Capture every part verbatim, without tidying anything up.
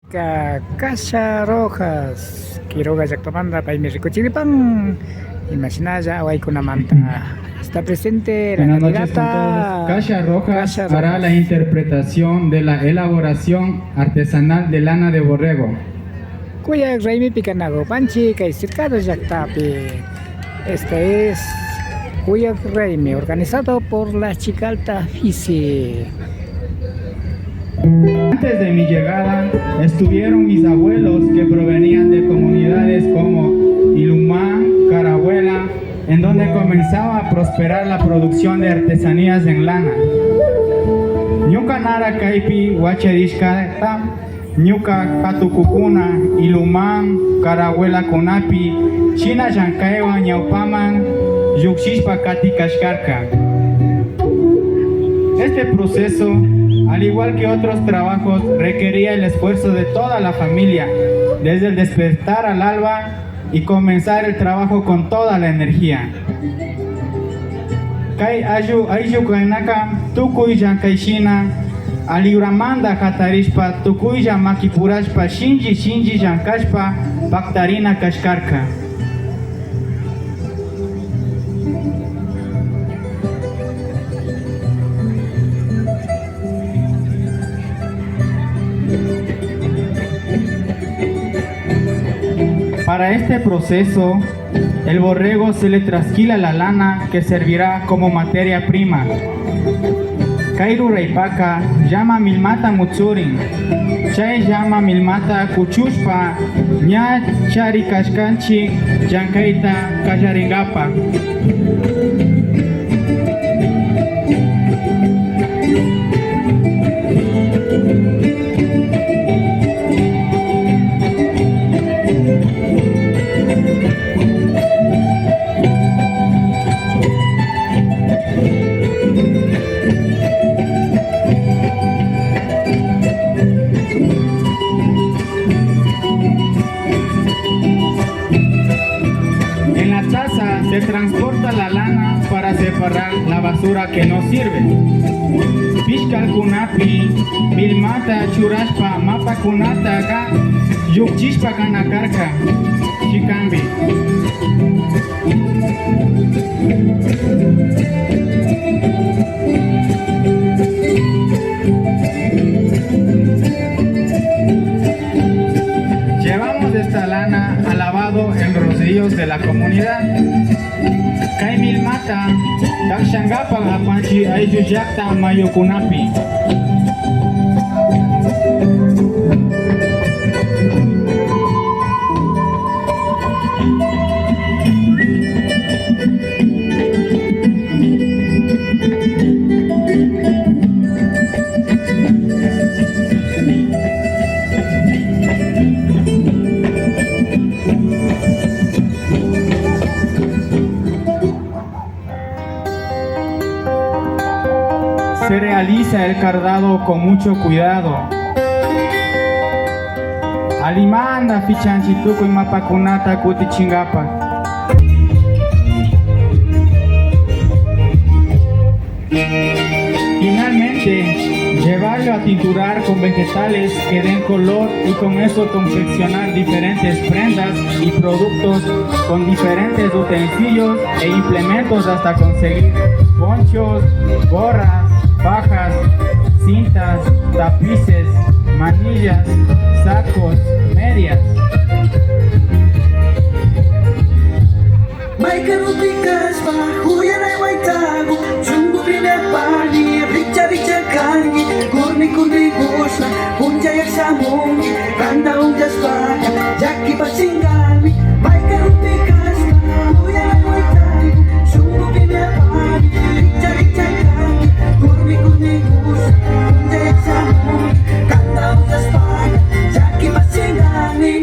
Ka-, Kasha Rojas, Quiroga llaktamanta, paymi rikuchiripan imashinalla awaykunamanta. Está presente la Buenas noches con candidata todos. Kasha Rojas Kasha hará la Rojas. Interpretación de la elaboración artesanal de lana de borrego. Kuyak raymipi kanakupanchik kay Cercado llaktapi. Este es Kuyak Raymi, organizado por la Chicalta Fisi. Antes de mi llegada, estuvieron mis abuelos que provenían de comunidades como Ilumán, Carabuela, en donde comenzaba a prosperar la producción de artesanías en lana. Ñuka nara kaypi wacharishkata ñuka jatukukuna Ilumán, Carabuelakunapi shina llankaywan ñawpaman llukshishpa katikashkarka. Este proceso, al igual que otros trabajos, requería el esfuerzo de toda la familia, desde el despertar al alba y comenzar el trabajo con toda la energía. Kay ayllu, ayllukunaka tukuy llankay shina alli uramanta jatarishpa, tukuylla makipurashpa, shinlli shinlli llankashpa paktarina kashkarka. Para este proceso, el borrego se le trasquila la lana que servirá como materia prima. Kay ruraypaka llama milmata mutsurin. Chay llama milmata kuchushpa ña charikashkanchik llankayta kallarinkapak. En la taza se transporta la lana para separar la basura que no sirve. Pishkalkunapi milmata churashpa mapakunataka llukchishpa kana karka chikanpi. Llevamos esta lana al lavado en los ríos de la comunidad. Kay milmata takshankapak apanchik ayllu llakta mayukunapi. Se realiza el cardado con mucho cuidado. Alimanta fichanchik tukuy mapakunata kutichinkapak. Finalmente, llevarlo a tinturar con vegetales que den color y con eso confeccionar diferentes prendas y productos con diferentes utensilios e implementos hasta conseguir ponchos, gorras, fajas, cintas, tapices, manillas, sacos, medias. Maykarupi kashpa, uyaray waytaku, shunkupi nirpani, rikcha rikcha kanki, kurmi kurmi kushna, punchayak shamunki, kanta ukllashpaka, llakipachinkami, maykarupi kashpa, uyaray waytaku, shunkupi nirpani, rikcha rikcha kanki, kurmi kurmi kushna, punchayak shamunki, kanta ukllashpaka, llakipachinkami.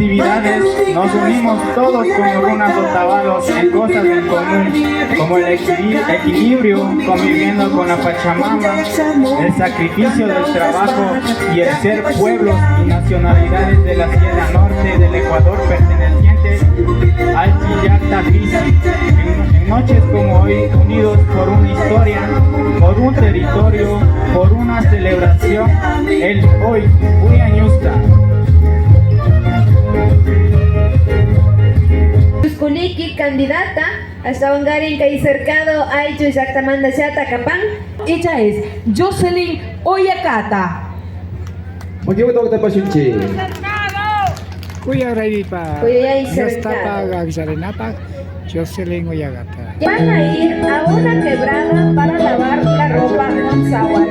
actividades nos unimos todos como runas otavalos en cosas en común, como el equili- equilibrio, conviviendo con la Pachamama, el sacrificio del trabajo y el ser pueblos y nacionalidades de la Sierra Norte del Ecuador pertenecientes al Chillacta Pisi. En, en noches como hoy, unidos por una historia, por un territorio, por una celebración, el hoy, Uyañusta. Tusculiki candidata, ashtawankarin kay cercado ayllu llaktamantallata kapan. Ella es Jocelyn Oyakata. Motivo de ocupar shunchi. Kuyay raymipa. Kuyay Diostapa cercado. Akllarinapa. Jocelyn Oyakata. Van a ir a una quebrada para lavar la ropa con agua.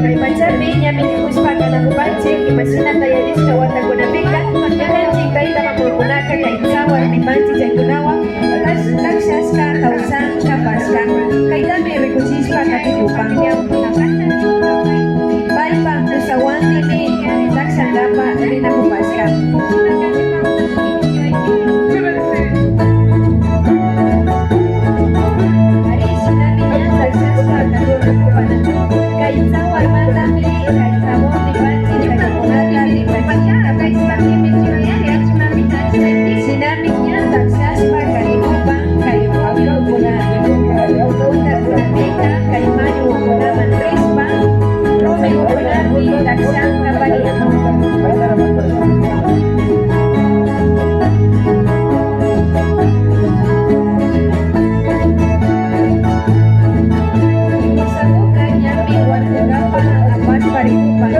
Kaypachami ñami rikushpa kanakupanchik, imashinata yalishka watakunapika, ñukanchik tayta mamakunaka kay tsawa rimanchik chaykunawan. Tash-, takshashka kawsan kapashka. Kaytami rikuchishpa katikupan. Paypa kusawanmi takshankapa rinakupashka. Ari, shinami ña takshashpa katikupan. Kay tsawarmantami kay jabón ripanchik, kaykunata ripachishka kashpa. Shinami ña takshashpa katikupan kay pueblokunapi. Puntakunapika kay mayukunaman rishpa, rumikunapi takshanka pariakun. Kusakuka ñami warkukapak apashpa rikupan.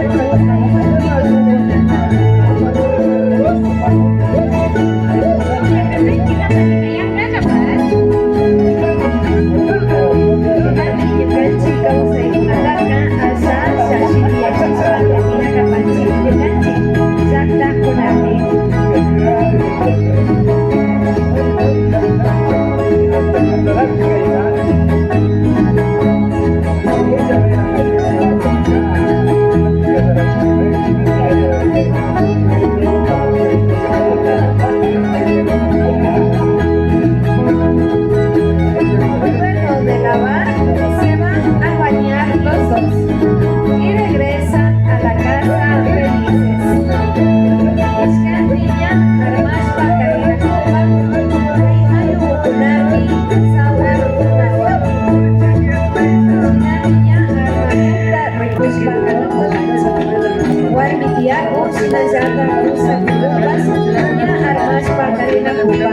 Ñukanchik kawsaykunataka asha shashitiyachishpa kapanchik ñukanchik llaktakunapi. Luego de lavar, se van a bañar los dos y regresan a la casa felices. Ishkantiña armashpa karinakupa, kay mayukunapi tsawarkunawan. Ishkantiña armakuta rikushpa karinakupa. Warmi tiyaku, shinallata kusakunapash ña armashpa karinakupa.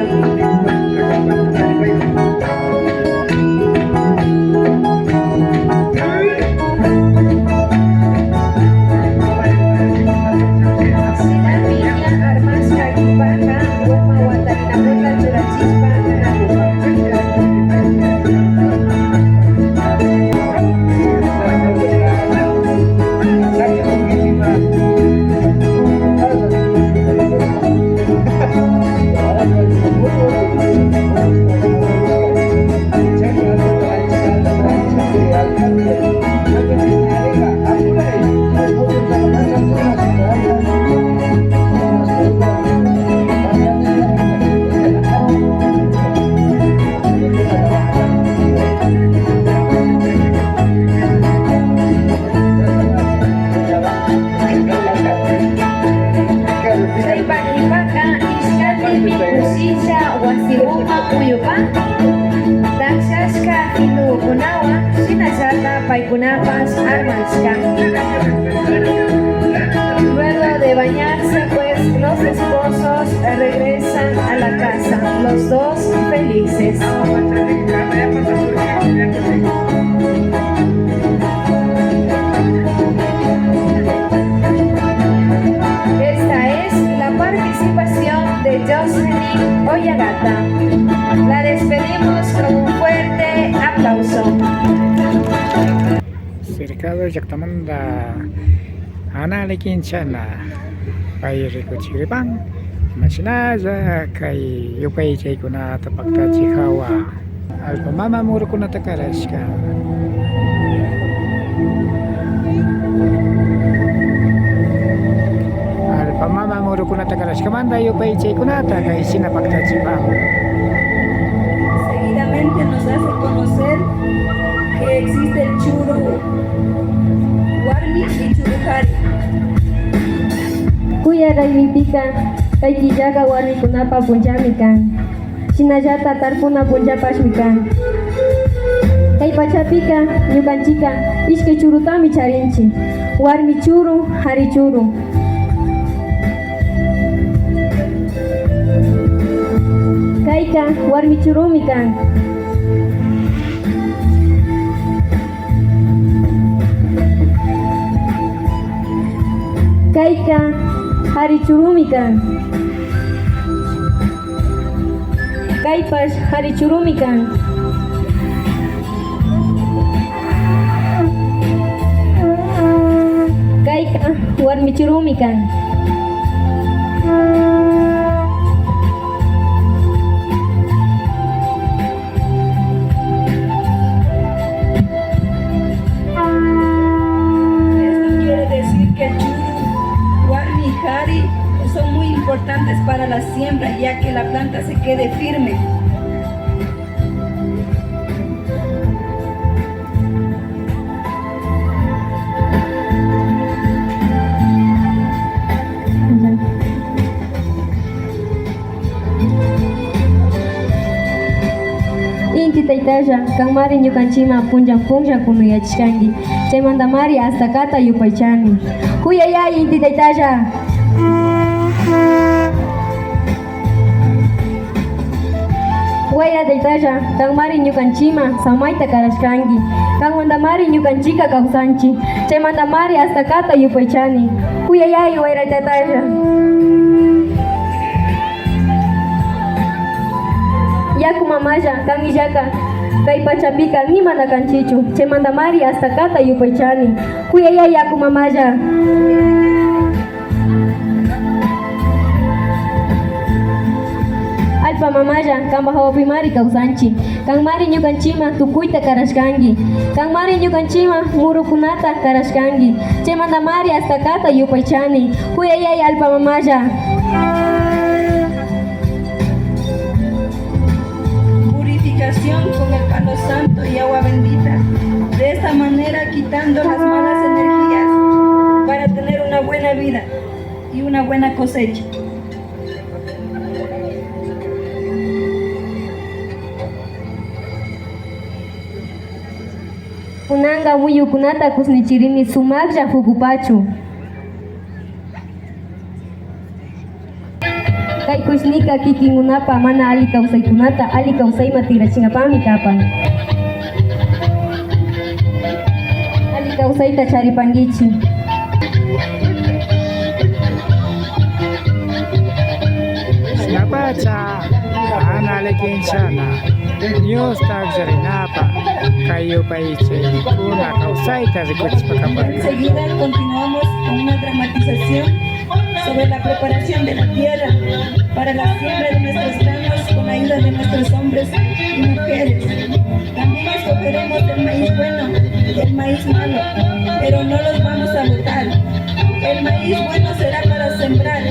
Shinami ña armashka kipaka uma watarinakuta churachishpa kanakupa. Chaypak kipaka ishkantimi kushilla wasi uma kuyupa takshashka hindukunawan shinallata paykunapash armashka. Luego de bañarse, pues, los esposos regresan a la casa, los dos felices. Esta es la participación de Jocelyn Oyagata. La despedimos con un fuerte aplauso. Cercado llaktamanta Ana Lequinchana pay rikuchikripan, imashinalla kay yupaychaykunata paktachik hawa. Allpa mama murukunata karashka. Allpa mama murukunata karashkamanta yupaychaykunata kay shina paktachipan. Seguidamente nos hace conocer que existe el churu warmi y churu kari. Kuyay raymipika kay killaka warmikunapa punllami kan. Shinallata tarpuna punllapashmi kan. Kay pachapika ñukanchika ishkay churutami charinchi, warmi churu, kari churu. Kayka warmi churumi kan. Kayka kari churumi kan. Kaypash kari churumi kan. Kayka warmi churumi kan. Esto quiere decir que el churu, warmi, kari son muy importantes para la siembra, ya que la planta se quede firme. Inti taytalla, kanmari ñukanchima punllan punllan kunuyachishkanki. Chaymantamari astakata yupaychani. Kuyayay, inti taytalla. Wayra taytalla, kanmari ñukanchima samayta karashkanki. Kanwantamari ñukanchika kawsanchi. Chaymantamari astakata yupaychani. Kuyayay, wayra taytalla. Yaku mamalla, kan illaka kay pachapika ni mana kanchichu. Chaymantamari astakata yupaychani. Kuyayay, yaku mamalla. Allpa mamalla, kanpa hawapimari kawsanchi. Kanmari ñukanchima tukuyta karashkanki. Kanmari ñukanchima murukunata karashkanki. Chaymantamari astakata yupaychani. Kuyayay, allpa mamalla. Purificación con el palo santo y agua bendita. De esta manera quitando las malas energías para tener una buena vida y una buena cosecha. Kunanka muyukunata kushnichirini sumaklla hukupachun. Kay kushnika kikinkunapa mana alli kawsaykunata alli kawsayman tikrachinkapakmi kapan. Alli kawsayta charipankichi. Shinapacha mana alli kinshana. Diosta kallarinapa kay yupaychaykuna kawsayta rikuchishpa kaparka. Enseguida continuamos con una dramatización sobre la preparación de la tierra para la siembra de nuestros granos con ayuda de nuestros hombres y mujeres. También escogeremos el maíz bueno y el maíz malo, pero no los vamos a botar. El maíz bueno será para sembrar.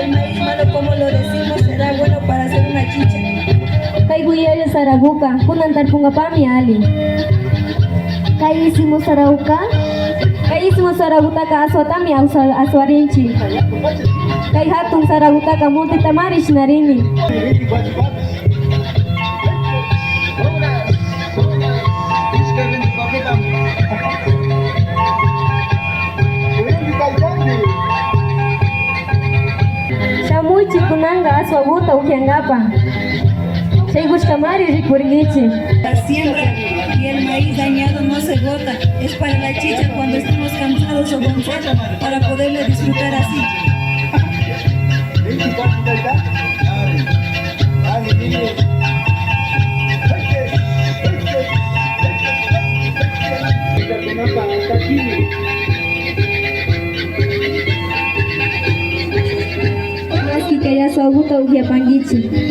El maíz malo, como lo decimos, será bueno para hacer una chicha. Kay kuyaylla saraguka kunan tarpunkapakmi alli. Kay ismu saraguka, kay ismu saragutaka aswatami aswa-, aswarinchi. Kay hatun saragutaka montetamari shinarini. Shamuychi kunanka aswaguta upiankapak. Chaykushkamari rikurinkichi. La siembra y el maíz dañado no se bota, es para la chicha cuando estemos cansados o con sed, para poderle disfrutar así. Maski kay aswaguta upiapankichi.